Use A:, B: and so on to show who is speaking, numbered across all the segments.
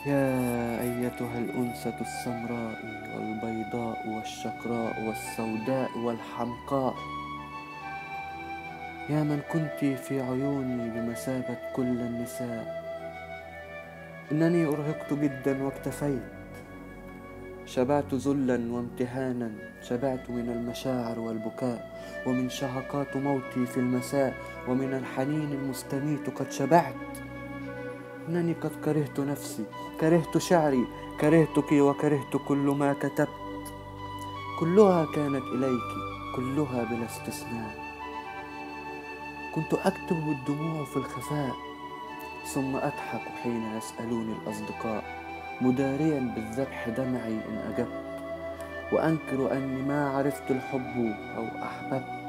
A: يا أيتها الأنثى السمراء والبيضاء والشقراء والسوداء والحمقاء، يا من كنت في عيوني بمثابة كل النساء، إنني أرهقت جدا واكتفيت، شبعت ذلا وامتهانا، شبعت من المشاعر والبكاء، ومن شهقات موتي في المساء، ومن الحنين المستميت قد شبعت. إنني قد كرهت نفسي، كرهت شعري، كرهتك وكرهت كل ما كتبت، كلها كانت إليك، كلها بلا استثناء. كنت أكتب الدموع في الخفاء، ثم أضحك حين يسألوني الأصدقاء، مداريا بالذبح دمعي إن أجبت، وأنكر أني ما عرفت الحب أو أحببت،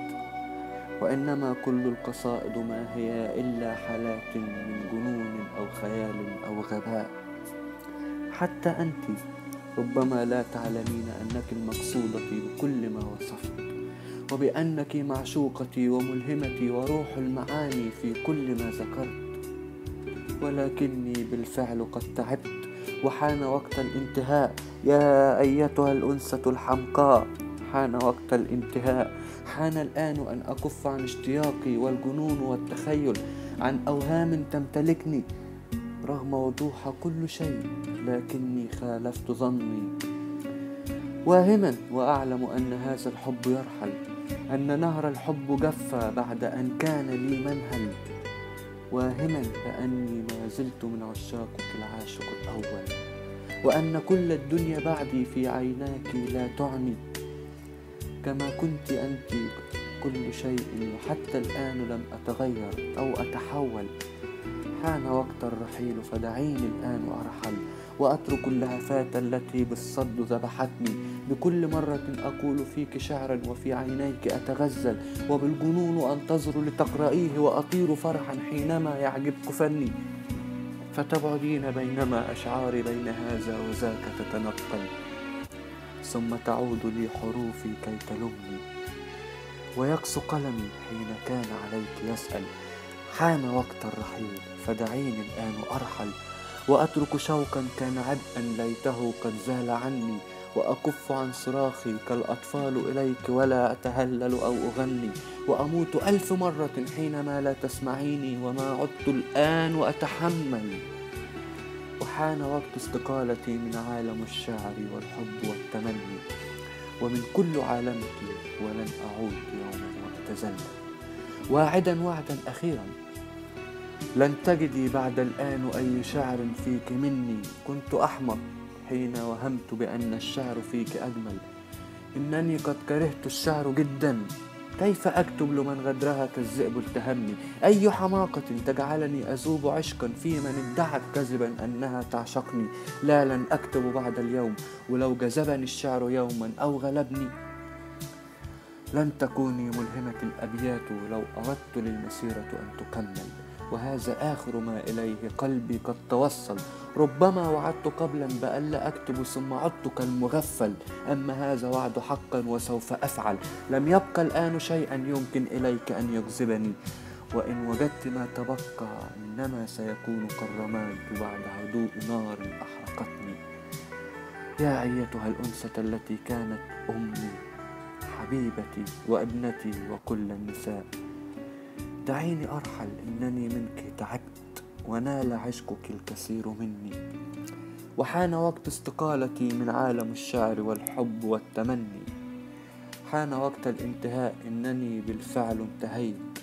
A: وإنما كل القصائد ما هي إلا حالات من جنون أو خيال أو غباء. حتى أنت ربما لا تعلمين أنك المقصودة بكل ما وصفت، وبأنك معشوقتي وملهمتي وروح المعاني في كل ما ذكرت، ولكني بالفعل قد تعبت وحان وقت الانتهاء. يا أيتها الأنثى الحمقاء، حان وقت الانتهاء، حان الآن أن أكف عن اشتياقي والجنون والتخيل، عن أوهام تمتلكني رغم وضوح كل شيء، لكني خالفت ظني واهما، وأعلم أن هذا الحب يرحل، أن نهر الحب جف بعد أن كان لي منهل، واهما بأني ما زلت من عشاقك العاشق الأول، وأن كل الدنيا بعدي في عيناك لا تعني، كما كنت أنت كل شيء، وحتى الآن لم أتغير أو أتحول. حان وقت الرحيل، فدعيني الآن وأرحل، وأترك اللهفات التي بالصد ذبحتني. بكل مرة أقول فيك شعرا وفي عينيك أتغزل، وبالجنون أنتظر لتقرأيه، وأطير فرحا حينما يعجبك فني، فتبعدين بينما أشعاري بين هذا وذاك تتنقل، ثم تعود لي حروفي كي تلمني، ويقسو قلمي حين كان عليك يسأل. حان وقت الرحيل، فدعيني الآن أرحل، وأترك شوقا كان عبئا ليته قد زال عني، وأكف عن صراخي كالأطفال إليك، ولا أتهلل أو أغني، وأموت 1000 مرة حينما لا تسمعيني، وما عدت الآن وأتحمل. وحان وقت استقالتي من عالم الشعر والحب والتمني، ومن كل عالمك، ولن أعود يوما وأتذلل. واعدا وعدا أخيرا، لن تجدي بعد الآن أي شعر فيك مني. كنت أحمق حين وهمت بأن الشعر فيك أجمل، إنني قد كرهت الشعر جدا. كيف أكتب لمن غدرها كالذئب التهمني؟ أي حماقة تجعلني أذوب عشقا في من ادعت كذبا أنها تعشقني. لا، لن أكتب بعد اليوم، ولو جذبني الشعر يوما أو غلبني. لن تكوني ملهمة الأبيات لو أردت للمسيرة أن تكمل، وهذا آخر ما إليه قلبي قد توصل. ربما وعدت قبلا بألا أكتب ثم عدت كالمغفل، أما هذا وعد حقا وسوف أفعل. لم يبقى الآن شيئا يمكن إليك أن يجذبني، وإن وجدت ما تبقى إنما سيكون كالرماد بعد هدوء نار أحرقتني. يا أيتها الأنثى التي كانت أمي، حبيبتي وابنتي وكل النساء، دعيني أرحل، إنني منك تعبت ونال عشقك الكثير مني. وحان وقت استقالتي من عالم الشعر والحب والتمني، حان وقت الانتهاء، إنني بالفعل انتهيت.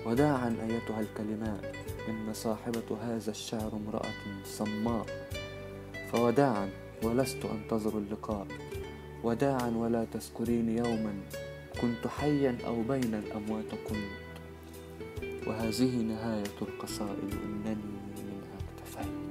A: وداعا أيتها الكلمات، إن صاحبة هذا الشعر امرأة صماء، فوداعا ولست أنتظر اللقاء. وداعا ولا تذكريني يوما كنت حيا أو بين الأموات كنت. وهذه نهاية القصائد، إنني منها اكتفيت.